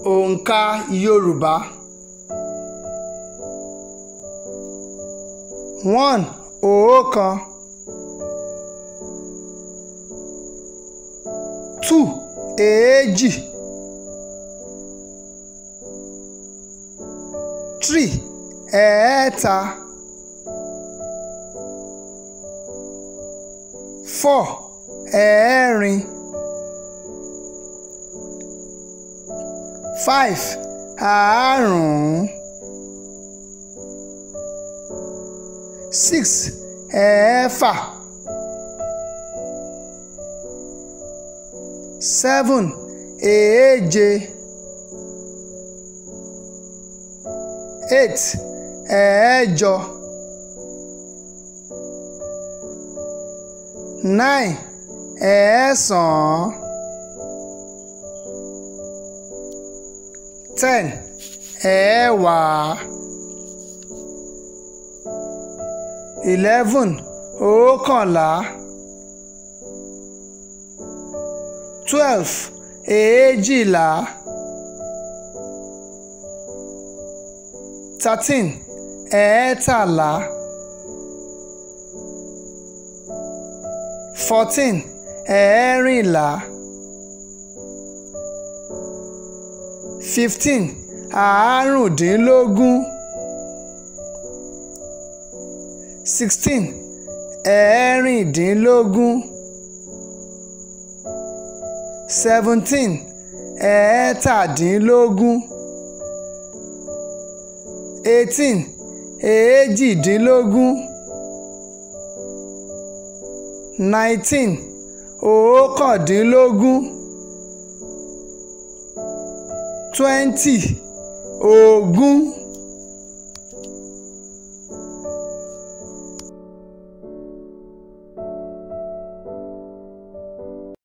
Òǹkà Yorùbá. 1 ọ̀kan, 2 èjì, 3 ẹ̀ẹ́ta, 4 ẹ̀ẹ́rin, 5 àárún, 6 ẹ̀ẹ́fà, 7 èje, 8 ẹ̀ẹ́jọ, 9 ẹ̀ẹ́sàn-án, 10 ẹ̀ẹ́wàá, 11 ọ̀kànlá, 12 èjìlá, 13 ẹ̀ẹ́tàlá, 14 ẹ̀ẹ́rìnlá, 15 àárúndínlógún, 16 ẹ̀ẹ́rìndínlógún, 17 ẹ̀ẹ́tàdínlógún, 18 èjìdínlógún, 19 ọ̀kàndínlógún, 20 ogún.